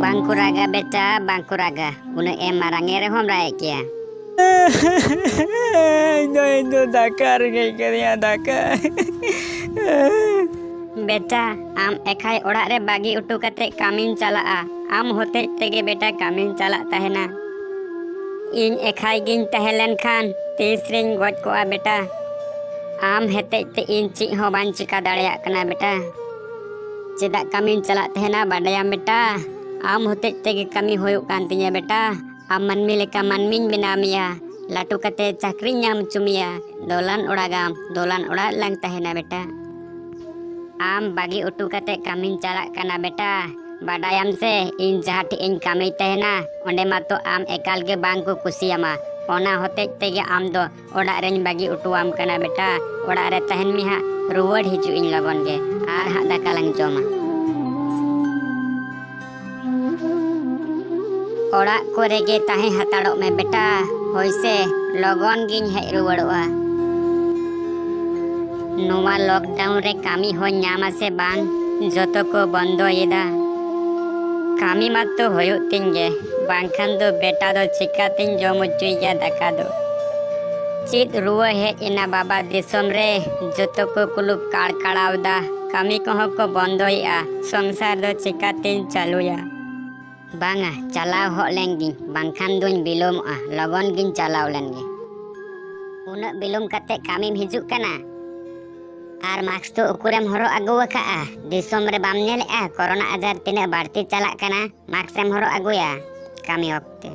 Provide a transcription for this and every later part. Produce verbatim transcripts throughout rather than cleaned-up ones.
ᱵᱟᱝ ᱠᱚ ᱨᱟᱜᱟ ᱵᱮᱴᱟ, ᱵᱟᱝ ᱠᱚ ᱨᱟᱜᱟ᱾ ᱩᱱᱟᱹᱜ ᱮᱢ ᱢᱟᱨᱟᱝ ᱮ ᱨᱮᱦᱚᱸᱢ ᱨᱟᱜ ᱮᱫ ᱜᱮᱭᱟ᱾ ᱤᱧ ᱫᱚ, ᱤᱧ ᱫᱚ ᱫᱟᱠᱟ ᱨᱮᱸᱜᱮᱡ ᱠᱟᱹᱫᱤᱧᱟ, ᱫᱟᱠᱟ᱾ ᱵᱮᱴᱟ, ᱟᱢ ᱮᱠᱟᱭ ᱚᱲᱟᱜ ᱨᱮ ᱵᱟᱹᱜᱤ ᱦᱚᱴᱚ ᱠᱟᱛᱮ ᱠᱟᱹᱢᱤᱧ ᱪᱟᱞᱟᱜᱼᱟ᱾ ᱟᱢ ᱦᱚᱛᱮᱡ ᱛᱮᱜᱮ ᱵᱮᱴᱟ ᱠᱟᱹᱢᱤᱧ ᱪᱟᱞᱟᱜ ᱛᱟᱦᱮᱱᱟ᱾ ᱤᱧ ᱮᱠᱟᱭ ᱜᱤᱧ ᱛᱟᱦᱮᱸ ᱞᱮᱱᱠᱷᱟᱱ ᱛᱤᱥ ᱨᱤᱧ ᱜᱚᱡ ᱠᱚᱜᱼᱟ ᱵᱮᱴᱟ᱾ ᱟᱢ ᱦᱚᱛᱮᱡ ᱛᱮ ᱤᱧ ᱪᱮᱫ ᱦᱚᱸ ᱵᱟᱹᱧ ᱪᱤᱠᱟ ᱫᱟᱲᱮᱭᱟᱜ ᱠᱟᱱᱟ ᱵᱮᱴᱟ᱾ ᱪᱮᱫᱟᱜ ᱠᱟᱹᱢᱤᱧ ᱪᱟᱞᱟᱜ ᱛᱟᱦᱮᱱᱟ ᱵᱟᱰᱟᱭᱟᱢ ᱵᱮᱴᱟ? ᱟᱢ ᱦᱚᱛᱮᱡ ᱛᱮᱜᱮ ᱠᱟᱹᱢᱤ ᱦᱩᱭᱩᱜ ᱠᱟᱱ ᱛᱤᱧᱟ ᱵᱮᱴᱟ᱾ ᱟᱢ ᱢᱟᱹᱱᱢᱤ ᱞᱮᱠᱟ ᱢᱟᱹᱱᱢᱤᱧ ᱵᱮᱱᱟᱣ ᱢᱮᱭᱟ, ᱞᱟᱹᱴᱩ ᱠᱟᱛᱮ ᱪᱟᱹᱠᱨᱤᱧ ᱧᱟᱢ ᱦᱚᱪᱚ ᱢᱮᱭᱟ, ᱫᱚᱞᱟᱱ ᱚᱲᱟᱜᱟᱢ, ᱫᱚᱞᱟᱱ ᱚᱲᱟᱜ ᱞᱟᱝ ᱛᱟᱦᱮᱱᱟ ᱵᱮᱴᱟ᱾ ᱟᱢ ᱵᱟᱹᱜᱤ ᱦᱚᱴᱚ ᱠᱟᱛᱮ ᱠᱟᱹᱢᱤᱧ ᱪᱟᱞᱟᱜ ᱠᱟᱱᱟ ᱵᱮᱴᱟ᱾ ᱵᱟᱰᱟᱭᱟᱢ ᱥᱮ, ᱤᱧ ᱡᱟᱦᱟᱸ ᱴᱷᱮᱡ ᱤᱧ ᱠᱟᱹᱢᱤ ᱛᱟᱦᱮᱱᱟ, ᱚᱸᱰᱮ ᱢᱟᱛᱚ ᱟᱢ ᱮᱠᱟᱞ ᱜᱮ ᱵᱟᱝ ᱠᱚ ᱠᱩᱥᱤᱭᱟᱢᱟ᱾ ᱚᱱᱟ ᱦᱚᱛᱮᱡ ᱛᱮᱜᱮ ᱟᱢ ᱫᱚ ᱚᱲᱟᱜ ᱨᱮᱧ ᱵᱟᱹᱜᱤ ᱦᱚᱴᱚᱣᱟᱢ ᱠᱟᱱᱟ ᱵᱮᱴᱟ᱾ ᱚᱲᱟᱜ ᱨᱮ ᱛᱟᱦᱮᱱ ᱢᱮ ᱦᱟᱸᱜ, ᱨᱩᱣᱟᱹᱲ ᱦᱤᱡᱩᱜ ᱤᱧ ᱞᱚᱜᱚᱱ ᱜᱮ, ᱟᱨ ᱦᱟᱸᱜ ᱫᱟᱠᱟ ᱞᱟᱝ ᱡᱚᱢᱟ᱾ ᱚᱲᱟᱜ ᱠᱚᱨᱮ ᱜᱮ ᱛᱟᱦᱮᱸ ᱦᱟᱛᱟᱲᱚᱜ ᱢᱮ ᱵᱮᱴᱟ, ᱦᱳᱭ ᱥᱮ, ᱞᱚᱜᱚᱱ ᱜᱤᱧ ᱦᱮᱡ ᱨᱩᱣᱟᱹᱲᱚᱜᱼᱟ᱾ ᱱᱚᱣᱟ ᱞᱚᱠᱰᱟᱣᱩᱱ ᱨᱮ ᱠᱟᱹᱢᱤ ᱦᱚᱸᱧ ᱧᱟᱢᱟ ᱥᱮ ᱵᱟᱝ, ᱡᱚᱛᱚ ᱠᱚ ᱵᱚᱱᱫᱚᱭᱮᱫᱟ᱾ ᱠᱟᱹᱢᱤ ᱢᱟᱛᱚ ᱦᱩᱭᱩᱜ ᱛᱤᱧ ᱜᱮ, ᱵᱟᱝᱠᱷᱟᱱ ᱫᱚ ᱵᱮᱴᱟ ᱫᱚ ᱪᱤᱠᱟᱛᱤᱧ ᱡᱚᱢ ᱦᱚᱪᱚᱭᱮᱭᱟ ᱫᱟᱠᱟ ᱫᱚ? ᱪᱮᱫ ᱨᱩᱣᱟᱹ ᱦᱮᱡ ᱮᱱᱟ ᱵᱟᱵᱟ ᱫᱤᱥᱚᱢ ᱨᱮ, ᱡᱚᱛᱚ ᱠᱚ ᱠᱩᱞᱩᱯ ᱠᱟᱲᱠᱟᱲᱟᱣ ᱫᱟ, ᱠᱟᱹᱢᱤ ᱠᱚᱦᱚᱸ ᱠᱚ ᱵᱚᱱᱫᱚᱭᱮᱫᱼᱟ, ᱥᱚᱝᱥᱟᱨ ᱫᱚ ᱪᱤᱠᱟᱛᱤᱧ ᱪᱟᱹᱞᱩᱭᱟ? ᱵᱟᱝᱟ, ᱪᱟᱞᱟᱣ ᱦᱚᱜ ᱞᱮᱱ ᱜᱤᱧ, ᱵᱟᱝᱠᱷᱟᱱ ᱫᱩᱧ ᱵᱤᱞᱚᱢᱚᱜᱼᱟ, ᱞᱚᱜᱚᱱ ᱜᱤᱧ ᱪᱟᱞᱟᱣ ᱞᱮᱱ ᱜᱮ᱾ ᱩᱱᱟᱹᱜ ᱵᱤᱞᱚᱢ ᱠᱟᱛᱮ ᱠᱟᱹᱢᱤᱢ ᱦᱤᱡᱩᱜ ᱠᱟᱱᱟ? ᱟᱨ ᱢᱟᱥᱠ ᱫᱚ ᱩᱠᱩᱨᱮᱢ ᱦᱚᱨᱚᱜ ᱟᱹᱜᱩ ᱟᱠᱟᱫᱼᱟ? ᱫᱤᱥᱚᱢ ᱨᱮ ᱵᱟᱢ ᱧᱮᱞᱮᱫᱼᱟ ᱠᱚᱨᱳᱱᱟ ᱟᱡᱟᱨ ᱛᱤᱱᱟᱹᱜ ᱵᱟᱹᱲᱛᱤ ᱪᱟᱞᱟᱜ ᱠᱟᱱᱟ? ᱢᱟᱥᱠ ᱮᱢ ᱦᱚᱨᱚᱜ ᱟᱹᱜᱩᱭᱟ ᱠᱟᱹᱢᱤ ᱚᱠᱛᱮ᱾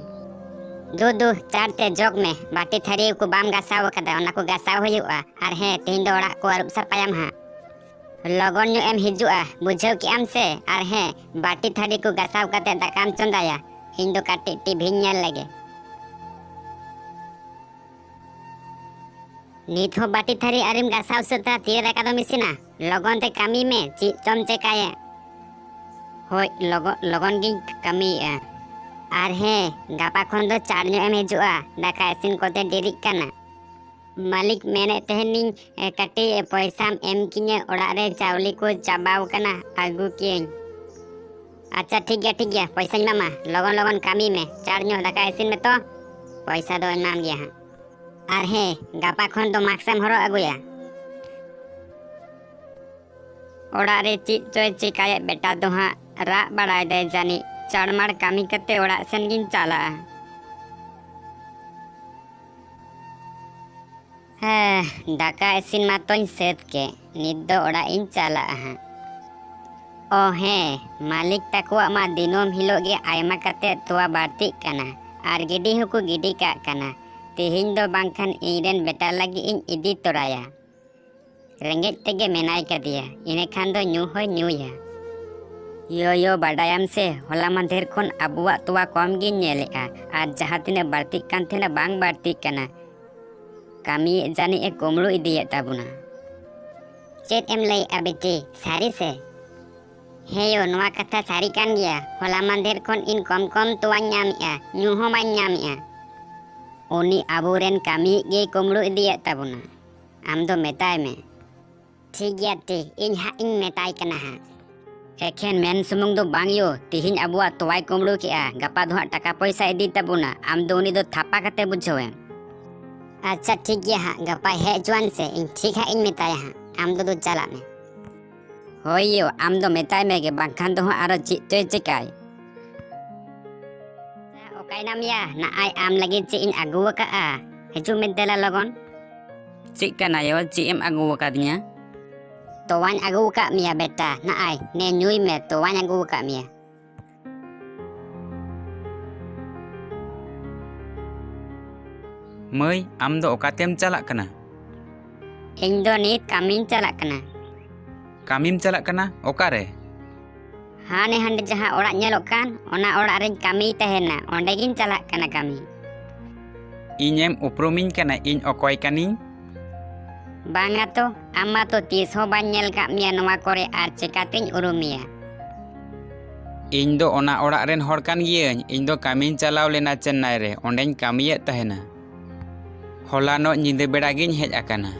ᱫᱩ ᱫᱩ, ᱪᱟᱲ ᱛᱮ ᱡᱚᱜᱽ ᱢᱮ, ᱵᱟᱹᱴᱤ ᱛᱷᱟᱹᱨᱤ ᱠᱚ ᱵᱟᱢ ᱜᱟᱥᱟᱣ ᱟᱠᱟᱫᱟ, ᱚᱱᱟ ᱠᱚ ᱜᱟᱥᱟᱣ ᱦᱩᱭᱩᱜᱼᱟ᱾ ᱟᱨ ᱦᱮᱸ, ᱛᱮᱦᱮᱧ ᱫᱚ ᱚᱲᱟᱜ ᱠᱚ ᱟᱹᱨᱩᱵ ᱥᱟᱯᱷᱟᱭᱟᱢ ᱦᱟᱸᱜ᱾ ᱞᱚᱜᱚᱱ ᱧᱚᱜ ᱮᱢ ᱦᱤᱡᱩᱜᱼᱟ, ᱵᱩᱡᱷᱟᱹᱣ ᱠᱮᱜᱼᱟᱢ ᱥᱮ? ᱟᱨ ᱦᱮᱸ, ᱵᱟᱹᱴᱤ ᱛᱷᱟᱹᱨᱤ ᱠᱚ ᱜᱟᱥᱟᱣ ᱠᱟᱛᱮ ᱫᱟᱠᱟᱢ ᱪᱚᱸᱫᱟᱭᱟ, ᱤᱧ ᱫᱚ ᱠᱟᱹᱴᱤᱡ ᱴᱤᱵᱷᱤᱧ ᱧᱮᱞ ᱞᱮᱜᱮ᱾ ᱱᱤᱛ ᱦᱚᱸ ᱵᱟᱹᱴᱤ ᱛᱷᱟᱹᱨᱤ ᱟᱹᱣᱨᱤᱢ ᱜᱟᱥᱟᱣ ᱥᱟᱹᱛᱟ, ᱛᱤᱨᱮ ᱫᱟᱠᱟ ᱫᱚᱢ ᱤᱥᱤᱱᱟ? ᱞᱚᱜᱚᱱ ᱛᱮ ᱠᱟᱹᱢᱤ ᱢᱮ, ᱪᱮᱫ ᱪᱚᱢ ᱪᱮᱠᱟᱭᱮᱫ? ᱦᱳᱭ, ᱞᱚᱜᱚᱱ, ᱞᱚᱜᱚᱱ ᱜᱤᱧ ᱠᱟᱹᱢᱤᱭᱮᱫᱼᱟ᱾ ᱟᱨ ᱦᱮᱸ, ᱜᱟᱯᱟ ᱠᱷᱚᱱ ᱫᱚ ᱪᱟᱲ ᱧᱚᱜ ᱮᱢ ᱦᱤᱡᱩᱜᱼᱟ, ᱫᱟᱠᱟ ᱤᱥᱤᱱ ᱠᱚᱛᱮ ᱰᱮᱨᱤᱜ ᱠᱟᱱᱟ᱾ ᱢᱟᱹᱞᱤᱠ, ᱢᱮᱱᱮᱫ ᱛᱟᱦᱮᱱᱤᱧ, ᱮ, ᱠᱟᱹᱴᱤᱡ ᱯᱚᱭᱥᱟᱢ ᱮᱢ ᱠᱤᱧᱟᱹ, ᱚᱲᱟᱜ ᱨᱮ ᱪᱟᱣᱞᱮ ᱠᱚ ᱪᱟᱵᱟᱣ ᱠᱟᱱᱟ, ᱟᱹᱜᱩ ᱠᱤᱭᱟᱹᱧ᱾ ᱟᱪᱪᱷᱟ, ᱴᱷᱤᱠ ᱜᱮᱭᱟ, ᱴᱷᱤᱠ ᱜᱮᱭᱟ, ᱯᱚᱭᱥᱟᱧ ᱮᱢᱟᱢᱟ᱾ ᱞᱚᱜᱚᱱ ᱞᱚᱜᱚᱱ ᱠᱟᱹᱢᱤ ᱢᱮ, ᱪᱟᱲ ᱧᱚᱜ ᱫᱟᱠᱟ ᱤᱥᱤᱱ ᱢᱮ ᱛᱚ, ᱯᱚᱭᱥᱟ ᱫᱚ ᱮᱢᱟᱢ ᱜᱮᱭᱟ ᱦᱟᱸᱜ᱾ ᱟᱨ ᱦᱮᱸ, ᱜᱟᱯᱟ ᱠᱷᱚᱱ ᱫᱚ ᱢᱟᱠᱥ ᱮᱢ ᱦᱚᱨᱚᱜ ᱟᱹᱜᱩᱭᱟ᱾ ᱚᱲᱟᱜ ᱨᱮ ᱪᱮᱫ ᱪᱚᱭ ᱪᱮᱠᱟᱭᱮᱫ ᱵᱮᱴᱟ ᱫᱚ ᱦᱟᱸᱜ, ᱨᱟᱜ ᱵᱟᱲᱟᱭ ᱫᱟᱭ ᱡᱟᱹᱱᱤᱡ᱾ ᱪᱟᱲᱢᱟᱲ ᱠᱟᱹᱢᱤ ᱠᱟᱛᱮ ᱚᱲᱟᱜ ᱥᱮᱱ ᱜᱤᱧ ᱪᱟᱞᱟᱜᱼᱟ᱾ ᱦᱮᱸ, ᱫᱟᱠᱟ ᱤᱥᱤᱱ ᱢᱟᱛᱚᱧ ᱥᱟᱹᱛ ᱠᱮᱫ, ᱱᱤᱛ ᱫᱚ ᱚᱲᱟᱜ ᱤᱧ ᱪᱟᱞᱟᱜᱼᱟ ᱦᱟᱸᱜ᱾ ᱚ ᱦᱮᱸ, ᱢᱟᱹᱞᱤᱠ ᱛᱟᱠᱚᱣᱟᱜ ᱢᱟ ᱫᱤᱱᱟᱹᱢ ᱦᱤᱞᱳᱜ ᱜᱮ ᱟᱭᱢᱟ ᱠᱟᱛᱮ ᱛᱚᱣᱟ ᱵᱟᱹᱲᱛᱤᱜ ᱠᱟᱱᱟ, ᱟᱨ ᱜᱤᱰᱤ ᱦᱚᱸᱠᱚ ᱜᱤᱰᱤ ᱠᱟᱜ ᱠᱟᱱᱟ᱾ ᱛᱮᱦᱮᱧ ᱫᱚ ᱵᱟᱝᱠᱷᱟᱱ ᱤᱧᱨᱮᱱ ᱵᱮᱴᱟ ᱞᱟᱹᱜᱤᱫ ᱤᱧ ᱤᱫᱤ ᱛᱚᱨᱟᱭᱟ᱾ ᱨᱮᱸᱜᱮᱡ ᱛᱮᱜᱮ ᱢᱮᱱᱟᱭ ᱠᱟᱫᱮᱭᱟ, ᱤᱱᱟᱹᱠᱷᱟᱱ ᱫᱚ ᱧᱩ ᱦᱚᱸᱭ ᱧᱩᱭᱟ᱾ ᱭᱳ ᱭᱳ, ᱵᱟᱰᱟᱭᱟᱢ ᱥᱮ, ᱦᱚᱞᱟ ᱢᱟᱫᱷᱮᱨ ᱠᱷᱚᱱ ᱟᱵᱚᱣᱟᱜ ᱛᱚᱣᱟ ᱠᱚᱢ ᱜᱤᱧ ᱧᱮᱞᱮᱜᱼᱟ, ᱟᱨ ᱡᱟᱦᱟᱸ ᱛᱤᱱᱟᱹᱜ ᱵᱟᱹᱲᱛᱤᱜ ᱠᱟᱱ ᱛᱟᱦᱮᱱᱟ ᱵᱟᱝ ᱵᱟᱹᱲᱛᱤᱜ ᱠᱟᱱᱟ᱾ ᱠᱟᱹᱢᱤᱭᱮᱫ ᱡᱟᱹᱱᱤᱡ ᱮ ᱠᱩᱢᱲᱩ ᱤᱫᱤᱭᱮᱫ ᱛᱟᱵᱚᱱᱟ᱾ ᱪᱮᱫ ᱮᱢ ᱞᱟᱹᱭᱮᱫᱼᱟ ᱵᱤᱴᱤ, ᱥᱟᱹᱨᱤ ᱥᱮ? ᱦᱮᱸ ᱭᱳ, ᱱᱚᱣᱟ ᱠᱟᱛᱷᱟ ᱥᱟᱹᱨᱤ ᱠᱟᱱ ᱜᱮᱭᱟ᱾ ᱦᱚᱞᱟ ᱢᱟᱫᱷᱮᱨ ᱠᱷᱚᱱ ᱤᱧ ᱠᱚᱢ ᱠᱚᱢ ᱛᱚᱣᱟᱧ ᱧᱟᱢᱮᱜᱼᱟ, ᱧᱩ ᱦᱚᱸ ᱵᱟᱹᱧ ᱧᱟᱢᱮᱜᱼᱟ᱾ ᱩᱱᱤ ᱟᱵᱚᱨᱮᱱ ᱠᱟᱹᱢᱤᱭᱤᱡ ᱜᱮᱭ ᱠᱩᱢᱲᱩ ᱤᱫᱤᱭᱮᱫ ᱛᱟᱵᱚᱱᱟ᱾ ᱟᱢ ᱫᱚ ᱢᱮᱛᱟᱭ ᱢᱮ᱾ ᱴᱷᱤᱠ ᱜᱮᱭᱟ ᱴᱤ, ᱤᱧ ᱦᱟᱸᱜ ᱤᱧ ᱢᱮᱛᱟᱭ ᱠᱟᱱᱟ ᱦᱟᱸᱜ᱾ ᱮᱠᱷᱮᱱ ᱢᱮᱱ ᱥᱩᱢᱩᱝ ᱫᱚ ᱵᱟᱝ ᱭᱳ, ᱛᱤᱦᱤᱧ ᱟᱵᱚᱣᱟᱜ ᱛᱚᱣᱟᱭ ᱠᱩᱢᱲᱩ ᱠᱮᱜᱼᱟ, ᱜᱟᱯᱟ ᱫᱚ ᱦᱟᱸᱜ ᱴᱟᱠᱟ ᱯᱚᱭᱥᱟ ᱤᱫᱤ ᱛᱟᱵᱚᱱᱟ᱾ ᱟᱢ ᱫᱚ ᱩᱱᱤ ᱫᱚ ᱛᱷᱟᱯᱟ ᱠᱟᱛᱮ ᱵᱩᱡᱷᱟᱹᱣᱮᱢ᱾ ᱟᱪᱪᱷᱟ ᱴᱷᱤᱠ ᱜᱮᱭᱟ ᱦᱟᱸᱜ, ᱜᱟᱯᱟᱭ ᱦᱮᱡ ᱦᱚᱪᱚᱣᱟᱱ ᱥᱮ, ᱤᱧ ᱴᱷᱤᱠ ᱦᱟᱸᱜ ᱤᱧ ᱢᱮᱛᱟᱭᱟ ᱦᱟᱸᱜ᱾ ᱟᱢ ᱫᱚ ᱫᱩ ᱪᱟᱞᱟᱜ ᱢᱮ᱾ ᱦᱳᱭ ᱭᱳ, ᱟᱢ ᱫᱚ ᱢᱮᱛᱟᱭ ᱢᱮ ᱜᱮ, ᱵᱟᱝᱠᱷᱟᱱ ᱫᱚ ᱦᱟᱸᱜ ᱟᱨᱚ ᱪᱮᱫ ᱪᱚᱭ ᱪᱮᱠᱟᱭ᱾ ᱚᱠᱟᱭᱱᱟᱢ ᱭᱟ? ᱱᱟᱜᱼᱟᱭ ᱟᱢ ᱞᱟᱹᱜᱤᱫ ᱪᱮᱫ ᱤᱧ ᱟᱹᱜᱩ ᱟᱠᱟᱫᱼᱟ᱾ ᱦᱤᱡᱩᱜ ᱢᱮ ᱫᱮᱞᱟ ᱞᱚᱜᱚᱱ᱾ ᱪᱮᱫ ᱠᱟᱱᱟ ᱭᱳ? ᱪᱮᱫ ᱮᱢ ᱟᱹᱜᱩ ᱟᱠᱟᱫᱤᱧᱟ? ᱛᱚᱣᱟᱧ ᱟᱹᱜᱩ ᱟᱠᱟᱫ ᱢᱮᱭᱟ ᱵᱮᱴᱟ, ᱱᱟᱜᱼᱟᱭ ᱱᱮ ᱧᱩᱭ ᱢᱮ, ᱛᱚᱣᱟᱧ ᱟᱹᱜᱩ ᱟᱠᱟᱫ ᱢᱮᱭᱟ᱾ ᱢᱟᱹᱭ, ᱟᱢ ᱫᱚ ᱚᱠᱟᱛᱮᱢ ᱪᱟᱞᱟᱜ ᱠᱟᱱᱟ? ᱤᱧ ᱫᱚ ᱱᱤᱛ ᱠᱟᱹᱢᱤᱧ ᱪᱟᱞᱟᱜ ᱠᱟᱱᱟ᱾ ᱠᱟᱹᱢᱤᱢ ᱪᱟᱞᱟᱜ ᱠᱟᱱᱟ? ᱚᱠᱟᱨᱮ? ᱦᱟᱱᱮ ᱦᱟᱸᱰᱮ ᱡᱟᱦᱟᱸ ᱚᱲᱟᱜ ᱧᱮᱞᱚᱜ ᱠᱟᱱ, ᱚᱱᱟ ᱚᱲᱟᱜ ᱨᱮᱧ ᱠᱟᱹᱢᱤᱭ ᱛᱟᱦᱮᱱᱟ, ᱚᱸᱰᱮ ᱜᱤᱧ ᱪᱟᱞᱟᱜ ᱠᱟᱱᱟ ᱠᱟᱹᱢᱤ᱾ ᱤᱧᱮᱢ ᱩᱯᱨᱩᱢᱤᱧ ᱠᱟᱱᱟ, ᱤᱧ ᱚᱠᱚᱭ ᱠᱟᱹᱱᱤᱧ? ᱵᱟᱝᱟ ᱛᱚ, ᱟᱢ ᱢᱟᱛᱚ ᱛᱤᱥ ᱦᱚᱸ ᱵᱟᱹᱧ ᱧᱮᱞ ᱠᱟᱜ ᱢᱮᱭᱟ ᱱᱚᱣᱟ ᱠᱚᱨᱮ, ᱟᱨ ᱪᱮᱠᱟᱛᱤᱧ ᱩᱨᱩᱢ ᱢᱮᱭᱟ? ᱤᱧ ᱫᱚ ᱚᱱᱟ ᱚᱲᱟᱜ ᱨᱮᱱ ᱦᱚᱲ ᱠᱟᱱ ᱜᱤᱭᱟᱹᱧ᱾ ᱤᱧ ᱫᱚ ᱠᱟᱹᱢᱤᱧ ᱪᱟᱞᱟᱣ ᱞᱮᱱᱟ ᱪᱮᱱᱱᱟᱭ ᱨᱮ, ᱚᱸᱰᱮᱧ ᱠᱟᱹᱢᱤᱭᱮᱫ ᱛᱟᱦᱮᱱᱟ᱾ ᱦᱚᱞᱟᱱᱚᱜ ᱧᱤᱫᱟᱹ ᱵᱮᱲᱟ ᱜᱤᱧ ᱦᱮᱡ ᱟᱠᱟᱱᱟ᱾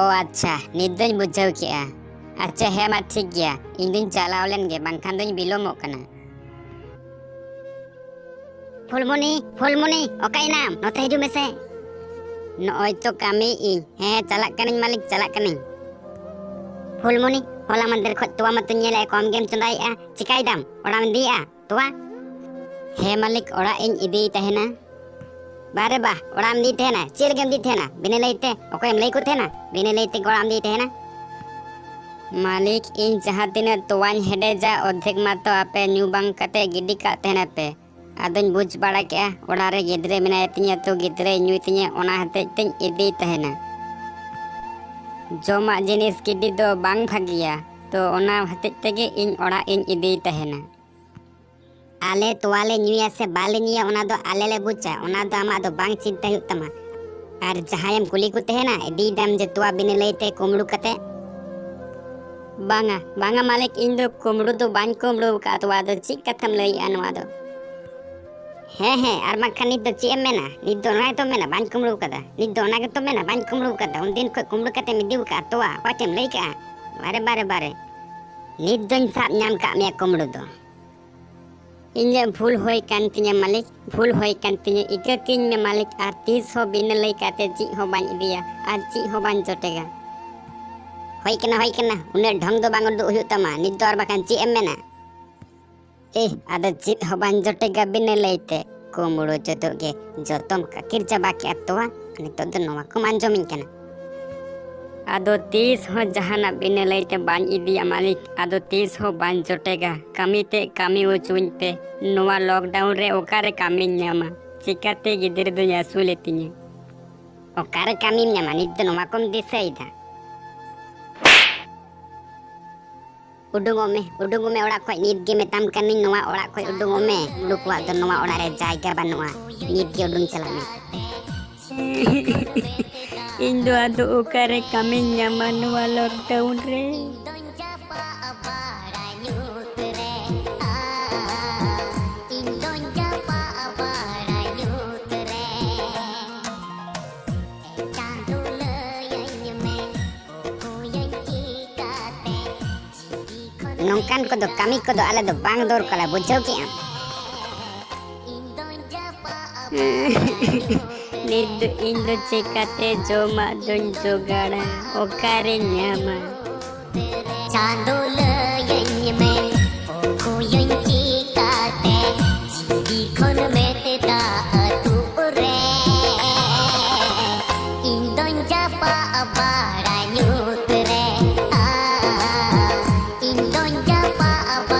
ᱚ ᱟᱪᱪᱷᱟ, ᱱᱤᱛ ᱫᱚᱧ ᱵᱩᱡᱷᱟᱹᱣ ᱠᱮᱜᱼᱟ᱾ ᱟᱪᱪᱷᱟ, ᱦᱮᱸ ᱢᱟ ᱴᱷᱤᱠ ᱜᱮᱭᱟ, ᱤᱧ ᱫᱩᱧ ᱪᱟᱞᱟᱣ ᱞᱮᱱ ᱜᱮ, ᱵᱟᱝᱠᱷᱟᱱ ᱫᱩᱧ ᱵᱤᱞᱚᱢᱚᱜ ᱠᱟᱱᱟ᱾ ᱯᱷᱩᱞᱢᱩᱱᱤ, ᱯᱷᱩᱞᱢᱩᱱᱤ, ᱚᱠᱟᱭᱮᱱᱟᱢ? ᱱᱚᱛᱮ ᱦᱤᱡᱩᱜ ᱢᱮᱥᱮ᱾ ᱱᱚᱜᱼᱚᱭ ᱛᱚ ᱠᱟᱹᱢᱤᱭᱮᱫ ᱤᱧ᱾ ᱦᱮᱸ, ᱪᱟᱞᱟᱜ ᱠᱟᱹᱱᱟᱹᱧ ᱢᱟᱹᱞᱤᱠ, ᱪᱟᱞᱟᱜ ᱠᱟᱹᱱᱟᱹᱧ᱾ ᱯᱷᱩᱞᱢᱩᱱᱤ, ᱦᱚᱞᱟ ᱢᱟᱫᱷᱮᱨ ᱠᱷᱚᱡ ᱛᱚᱣᱟ ᱢᱟᱛᱚᱧ ᱧᱮᱞᱮᱫᱼᱟ, ᱠᱚᱢ ᱜᱮᱢ ᱪᱚᱸᱫᱟᱭᱮᱫᱼᱟ᱾ ᱪᱤᱠᱟᱭᱮᱫᱟᱢ? ᱚᱲᱟᱜ ᱮᱢ ᱤᱫᱤᱭᱮᱫᱼᱟ ᱛᱚᱣᱟ? ᱦᱮᱸ ᱢᱟᱹᱞᱤᱠ, ᱚᱲᱟᱜ ᱤᱧ ᱤᱫᱤᱭ ᱛᱟᱦᱮᱱᱟ᱾ ᱵᱟᱨᱮ ᱵᱟ, ᱚᱲᱟᱜ ᱮᱢ ᱤᱫᱤᱭ ᱛᱟᱦᱮᱱᱟ? ᱪᱮᱫ ᱞᱟᱹᱜᱤᱫ ᱮᱢ ᱤᱫᱤᱭ ᱛᱟᱦᱮᱱᱟ? ᱵᱤᱱᱟᱹ ᱞᱟᱹᱭᱛᱮ? ᱚᱠᱚᱭᱮᱢ ᱞᱟᱹᱭ ᱟᱠᱚ ᱛᱟᱦᱮᱱᱟ? ᱵᱤᱱᱟᱹ ᱞᱟᱹᱭᱛᱮ ᱚᱲᱟᱜ ᱮᱢ ᱤᱫᱤᱭ ᱛᱟᱦᱮᱱᱟ? ᱢᱟᱹᱞᱤᱠ, ᱤᱧ ᱡᱟᱦᱟᱸ ᱛᱤᱱᱟᱹᱜ ᱛᱚᱣᱟᱧ ᱦᱮᱰᱮᱡᱟ, ᱚᱨᱫᱷᱮᱠ ᱢᱟᱛᱚ ᱟᱯᱮ ᱧᱩ ᱵᱟᱝ ᱠᱟᱛᱮ ᱜᱤᱰᱤ ᱠᱟᱜ ᱛᱟᱦᱮᱱᱟᱯᱮ᱾ ᱟᱫᱚᱧ ᱵᱩᱡᱽ ᱵᱟᱲᱟ ᱠᱮᱜᱼᱟ, ᱚᱲᱟᱜ ᱨᱮ ᱜᱤᱫᱽᱨᱟᱹ ᱢᱮᱱᱟᱭ ᱛᱤᱧᱟᱹ, ᱛᱚ ᱜᱤᱫᱽᱨᱟᱹᱭ ᱧᱩᱭ ᱛᱤᱧᱟᱹ, ᱚᱱᱟ ᱦᱚᱛᱮᱡ ᱛᱮᱧ ᱤᱫᱤᱭ ᱛᱟᱦᱮᱱᱟ᱾ ᱡᱚᱢᱟᱜ ᱡᱤᱱᱤᱥ ᱜᱤᱰᱤ ᱫᱚ ᱵᱟᱝ ᱵᱷᱟᱹᱜᱤᱭᱟ, ᱛᱚ ᱚᱱᱟ ᱦᱚᱛᱮᱡ ᱛᱮᱜᱮ ᱤᱧ ᱚᱲᱟᱜ ᱤᱧ ᱤᱫᱤᱭ ᱛᱟᱦᱮᱱᱟ᱾ ᱟᱞᱮ ᱛᱚᱣᱟ ᱞᱮ ᱧᱩᱭᱟ ᱥᱮ ᱵᱟᱞᱮ ᱧᱩᱭᱟ, ᱚᱱᱟ ᱫᱚ ᱟᱞᱮ ᱞᱮ ᱵᱩᱡᱟ, ᱚᱱᱟ ᱫᱚ ᱟᱢᱟᱜ ᱫᱚ ᱵᱟᱝ ᱪᱤᱱᱛᱟᱹ ᱦᱩᱭᱩᱜ ᱛᱟᱢᱟ᱾ ᱟᱨ ᱡᱟᱦᱟᱸᱭᱮᱢ ᱠᱩᱞᱤ ᱠᱚ ᱛᱟᱦᱮᱱᱟ, ᱤᱫᱤᱭ ᱫᱟᱢ ᱡᱮ ᱛᱚᱣᱟ ᱵᱤᱱᱟᱹ ᱞᱟᱹᱭᱛᱮ ᱠᱩᱢᱵᱽᱲᱩ ᱠᱟᱛᱮ? ᱵᱟᱝᱟ, ᱵᱟᱝᱟ ᱢᱟᱹᱞᱤᱠ, ᱤᱧ ᱫᱚ ᱠᱩᱢᱵᱽᱲᱩ ᱫᱚ ᱵᱟᱹᱧ ᱠᱩᱢᱵᱽᱲᱩ ᱟᱠᱟᱫ ᱛᱚᱣᱟ ᱫᱚ᱾ ᱪᱮᱫ ᱠᱟᱛᱷᱟᱢ ᱞᱟᱹᱭᱮᱜᱼᱟ ᱱᱚᱣᱟ ᱫᱚ? ᱦᱮᱸ, ᱦᱮᱸ, ᱟᱨ ᱵᱟᱝᱠᱷᱟᱱ ᱱᱤᱛ ᱫᱚ ᱪᱮᱫ ᱮᱢ ᱢᱮᱱᱟ? ᱱᱤᱛ ᱫᱚ ᱚᱱᱟ ᱜᱮᱛᱚᱢ ᱢᱮᱱᱟ, ᱵᱟᱹᱧ ᱠᱩᱢᱵᱽᱲᱩ ᱟᱠᱟᱫᱟ᱾ ᱱᱤᱛ ᱫᱚ ᱚᱱᱟ ᱜᱮᱛᱚᱢ ᱢᱮᱱᱟ, ᱵᱟᱹᱧ ᱠᱩᱢᱵᱽᱲᱩ ᱟᱠᱟᱫᱟ᱾ ᱩᱱᱫᱤᱱ ᱠᱷᱚᱡ ᱠᱩᱢᱵᱽᱲᱩ ᱠᱟᱛᱮᱢ ᱤᱫᱤ ᱟᱠᱟᱫ ᱛᱚᱣᱟ, ᱚᱠᱚᱭ ᱴᱷᱮᱱ ᱮᱢ ᱞᱟᱹᱭ ᱠᱟᱜᱼᱟ? ᱵᱟᱨᱮ, ᱵᱟᱨᱮ, ᱵᱟᱨᱮ᱾ ᱱᱤᱛ ᱫᱚᱧ ᱥᱟᱵ ᱧᱟᱢ ᱠᱟᱜ ᱢᱮᱭᱟ ᱠᱩᱢᱵᱽᱲᱩ ᱫᱚ᱾ ᱤᱧᱟᱹᱜ ᱵᱷᱩᱞ ᱦᱩᱭ ᱠᱟᱱ ᱛᱤᱧᱟᱹ ᱢᱟᱹᱞᱤᱠ, ᱵᱷᱩᱞ ᱦᱩᱭ ᱠᱟᱱ ᱛᱤᱧᱟᱹ, ᱤᱠᱟᱹ ᱠᱟᱹᱧ ᱢᱮ ᱢᱟᱹᱞᱤᱠ, ᱟᱨ ᱛᱤᱥ ᱦᱚᱸ ᱵᱤᱱᱟᱹ ᱞᱟᱹᱭ ᱠᱟᱛᱮ ᱪᱮᱫ ᱦᱚᱸ ᱵᱟᱹᱧ ᱤᱫᱤᱭᱟ ᱟᱨ ᱪᱮᱫ ᱦᱚᱸ ᱵᱟᱹᱧ ᱡᱚᱴᱮᱜᱟ᱾ ᱦᱩᱭ ᱠᱟᱱᱟ, ᱦᱩᱭ ᱠᱟᱱᱟ, ᱩᱱᱟᱹᱜ ᱰᱷᱚᱝ ᱫᱚ ᱵᱟᱝ ᱩᱰᱩᱠ ᱦᱩᱭᱩᱜ ᱛᱟᱢᱟ ᱱᱤᱛ ᱫᱚ, ᱟᱨ ᱵᱟᱠᱷᱟᱱ ᱪᱮᱫ ᱮᱢ ᱢᱮᱱᱟ? ᱮ, ᱟᱫᱚ ᱪᱮᱫ ᱦᱚᱸ ᱵᱟᱹᱧ ᱡᱚᱴᱮᱜᱟ ᱵᱤᱱᱟᱹ ᱞᱟᱹᱭᱛᱮ᱾ ᱠᱩᱢᱵᱽᱲᱩ ᱪᱚᱫᱚᱜ ᱜᱮ, ᱡᱚᱛᱚᱢ ᱠᱟᱹᱠᱤᱨ ᱪᱟᱵᱟ ᱠᱮᱜᱼᱟ ᱛᱚᱣᱟ, ᱱᱤᱛᱚᱜ ᱫᱚ ᱱᱚᱣᱟ ᱠᱚᱢ ᱟᱸᱡᱚᱢᱤᱧ ᱠᱟᱱᱟ᱾ ᱟᱫᱚ ᱛᱤᱥ ᱦᱚᱸ ᱡᱟᱦᱟᱱᱟᱜ ᱵᱤᱱᱟᱹ ᱞᱟᱹᱭᱛᱮ ᱵᱟᱹᱧ ᱤᱫᱤᱭᱟ ᱢᱟᱹᱞᱤᱠ, ᱟᱫᱚ ᱛᱤᱥ ᱦᱚᱸ ᱵᱟᱹᱧ ᱡᱚᱴᱮᱜᱟ᱾ ᱠᱟᱹᱢᱤ ᱛᱮ ᱠᱟᱹᱢᱤ ᱦᱚᱪᱚᱧ ᱯᱮ᱾ ᱱᱚᱣᱟ lockdown ᱨᱮ ᱚᱠᱟᱨᱮ ᱠᱟᱹᱢᱤᱧ ᱧᱟᱢᱟ? ᱪᱤᱠᱟᱛᱮ ᱜᱤᱫᱽᱨᱟᱹ ᱫᱚᱧ ᱟᱹᱥᱩᱞᱮ ᱛᱤᱧᱟ? ᱚᱠᱟᱨᱮ ᱠᱟᱹᱢᱤᱢ ᱧᱟᱢᱟ? ᱱᱤᱛ ᱫᱚ ᱱᱚᱣᱟ ᱠᱚᱢ ᱫᱤᱥᱟᱹᱭᱮᱫᱟ? ᱩᱰᱩᱝᱚᱜ ᱢᱮ, ᱩᱰᱩᱝᱚᱜ ᱢᱮ ᱚᱲᱟᱜ ᱠᱷᱚᱡ, ᱱᱤᱛ ᱜᱮ ᱢᱮᱛᱟᱢ ᱠᱟᱹᱱᱟᱹᱧ, ᱱᱚᱣᱟ ᱚᱲᱟᱜ ᱠᱷᱚᱡ ᱩᱰᱩᱝᱚᱜ ᱢᱮ᱾ ᱱᱩᱠᱩᱣᱟᱜ ᱫᱚ ᱱᱚᱣᱟ ᱚᱲᱟᱜ ᱨᱮ ᱡᱟᱭᱜᱟ ᱵᱟᱹᱱᱩᱜᱼᱟ, ᱱᱤᱛ ᱜᱮ ᱩᱰᱩᱝ ᱪᱟᱞᱟᱜ ᱢᱮ᱾ ᱤᱧ ᱫᱚ ᱟᱫᱚ ᱚᱠᱟᱨᱮ ᱠᱟᱹᱢᱤᱧ ᱧᱟᱢᱟ ᱱᱚᱣᱟ lockdown ᱨᱮ? ᱱᱚᱝᱠᱟᱱ ᱠᱚᱫᱚ ᱠᱟᱹᱢᱤ ᱠᱚᱫᱚ ᱟᱞᱮ ᱫᱚ ᱵᱟᱝ ᱫᱚᱨᱠᱟᱨᱟ, ᱵᱩᱡᱷᱟᱹᱣ ᱠᱮᱜ ᱟᱢ? ᱱᱤᱛ ᱫᱚ ᱤᱧ ᱫᱚ ᱪᱮᱠᱟᱛᱮ ᱡᱚᱢᱟᱜ ᱫᱚᱧ ᱡᱚᱜᱟᱲᱟ, ᱚᱠᱟᱨᱮᱧ ᱧᱟᱢᱟ? ᱪᱟᱸᱫᱚ ᱞᱟᱹᱭᱟᱹᱧ ᱢᱮ, ᱚᱠᱚᱭᱟᱹᱧ ᱪᱮᱠᱟᱛᱮ ᱡᱤᱣᱤ ᱠᱷᱚᱱ ᱢᱮᱫ ᱫᱟᱜ ᱟᱹᱛᱩᱜ ᱨᱮ? ᱤᱧ ᱫᱚᱧ ᱡᱟᱯᱟᱜ ᱵᱟᱲᱟ ᱧᱩᱛ ᱨᱮ, ᱟ, ᱤᱧ ᱫᱚᱧ ᱡᱟᱯᱟᱜ